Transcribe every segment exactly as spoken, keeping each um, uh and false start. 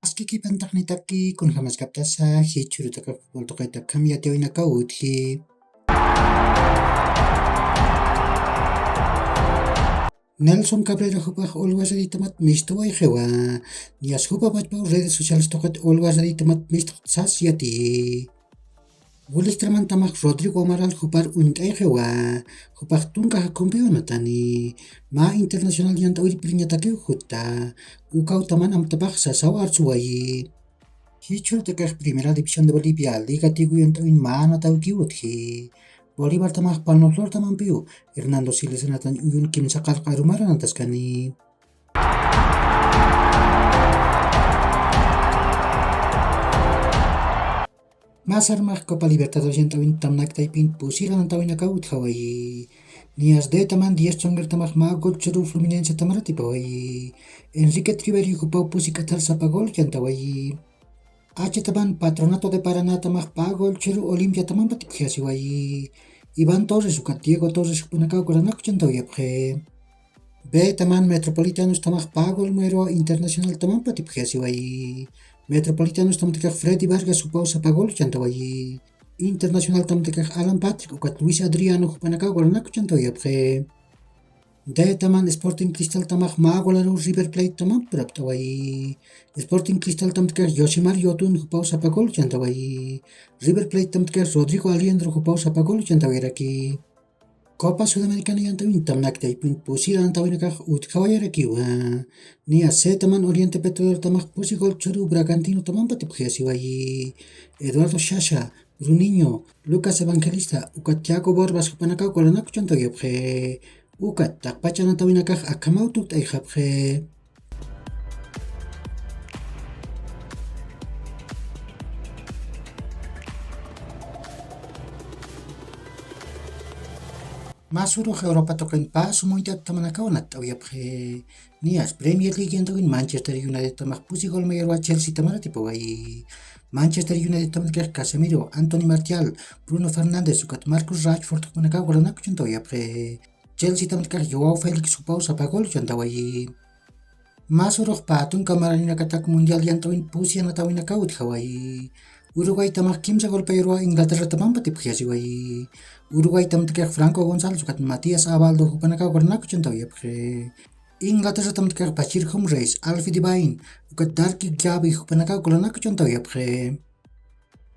Aski kipantaqnitaki kunjamaskaptasa jichhurutaka fútbol tuqayta kham yatiyawinakaw utji. Nelson Cabrera jupax ulwa raditamat mistuwayxiwa. Niyas jupa pachpaw redes sociales tuqit ulwa raditamat mistuqt sas yatiyi. Wilistramantamax Rodrigo Amaral jupar uñt'ayxiwa. Jupax tunka jakhumpiw anatani. Mä internacional yant'awir piriñatakiw jutta. Ukaw taman amtapax sasaw arsuwayi. Jichhurutakax Primera División de Bolivia, Liga Tigo yant'awin mä anatawkiw utji. Bolívartamax Palmaflortamampiw, Hernando Siles anatañ uyun kimsa qarq'arumar anataskani. Masarmax Copa Libertadores yant'awin tamnak taypin pusir anatawinakaw utjawayi. Niyas D taman diez chongertamax mä gol churu Fluminense tamaratipaway. Enrique Triverio jupaw pusi k'athar sapa gol chantaway. H taman Patronato de Paraná tamax pä gol churu Olimpia taman patipjasiway. Iván Torres ukat Diego Torres jupanakaw golanak chantawayapxi. B taman Metropolitanos tamax pä gol mayruwa Internacional taman patipjasiway. Metropolitanos tamtakax Freddy Vargas jupaw sapa gol chantaway. Internacional tamtakax Alan Patrick ukat Luis Adriano jupanakaw golanak chantawayapxi. D taman Sporting Cristal tamax mä golaru River Plate taman purapt'away. Sporting Cristal tamtakax Yosimar Yotun jupaw sapa gol chantaway. River Plate tamtakax Rodrigo Aliendro jupaw sapa gol chantawayaraki. Copa Sudamericana yant'awin tamnak taypin pusir anatawinakax utjawayarakiwa. Niya C taman Oriente Petrolero tamax pusi gol churu Bragantino taman patipjasiway. Eduardo Shasha, Bruninho, Lucas Evangelista, ukat Thiago Borbas jupanakaw golanak chantawayapxi. Ukat taqpach anatawinakax akhamaw tukt'ayxapxi. Mas urux Europa tuqin pä sumuñt'at tamanakaw anatt'awayapxi. Niyas Premier League yant'awin Manchester United tamax pusi gol mayruwa Chelsea tamaratipaway. Manchester United tamtakax Casemiro, Anthony Martial, Bruno Fernández ukat Marcus Rashford jupanakaw golanak chantawayapxi. Chelsea tamtakax Joao Félix jupaw sapa gol chantaway. Mas urux pä tunka mararinakatak mundial yant'awin pusi anatawinakaw utjaway. Uruguay tamax kimsa gol mayruwa Inglaterra taman patipjasiway. Uruguay tamtakax Franco González ukat Matías Abaldo jupanakaw golanak chantawayapxi. Inglaterra tamtakax Bachir Humphreys, Alfie Devine ukat Darky Gavi jupanakaw golanak chantawayapxi.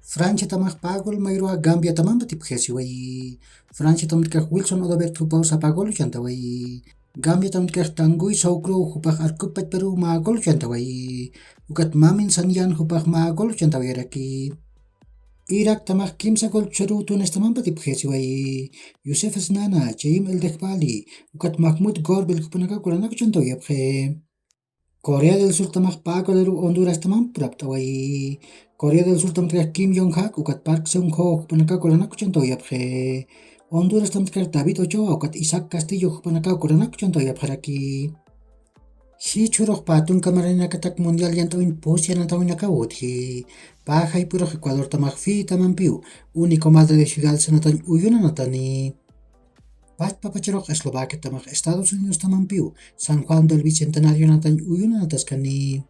Francia tamax pä gol mayruwa Gambia taman patipjasiway. Francia tamtakax Wilson Odobert jupaw sapa gol chantaway. Gambia tamtakax Tanguy Sawkrow jupax arkup pachparu mä gol chantaway. Ukat Mamin Sanyan jupax mä gol chantawayaraki. Irak tamax kimsa gol churu Túnez taman patipjasiway. Yusef Snana, Chaim El Dehbali ukat Mahmoud Gorbel jupanakaw golanak chantawayapxi. Corea del Sur tamax pä golaru Honduras taman purapt'away. Corea del Sur tamtakax Kim Yong Hak ukat Park Seung Ho jupanakaw golanak chantawayapxi. Honduras tamtakax David Ochoa ukat Isaac Castillo jupanakaw golanak chantawayapxaraki. Jichhurux pä tunka mararinakatak mundial yant'awin pusi anatawinakaw utji. Pä jayp'urux Ecuador tamax Fi tamampiw, único madre de ciudades anatañ uyun anatani. Pachpa pacharux Eslovaquia tamax Estados Unidos tamampiw, San Juan del Bicentenario anatañ uyun anataskani.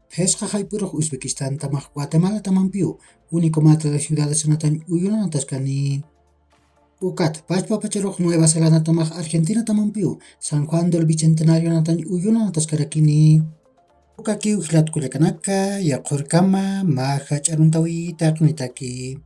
Phisqa jayp'urux Uzbekistán tamax Guatemala tamampiw, único madre de ciudades anatañ uyun anataskani. Ukat pachpa pacharux Nueva Zelanda tamax Argentina tamampiw, San Juan del Bicentenario anatañ uyun anataskarakini. Ukakiw jilat kullakanaka, yaqhurkama mä jach'a aruntawi taqinitaki.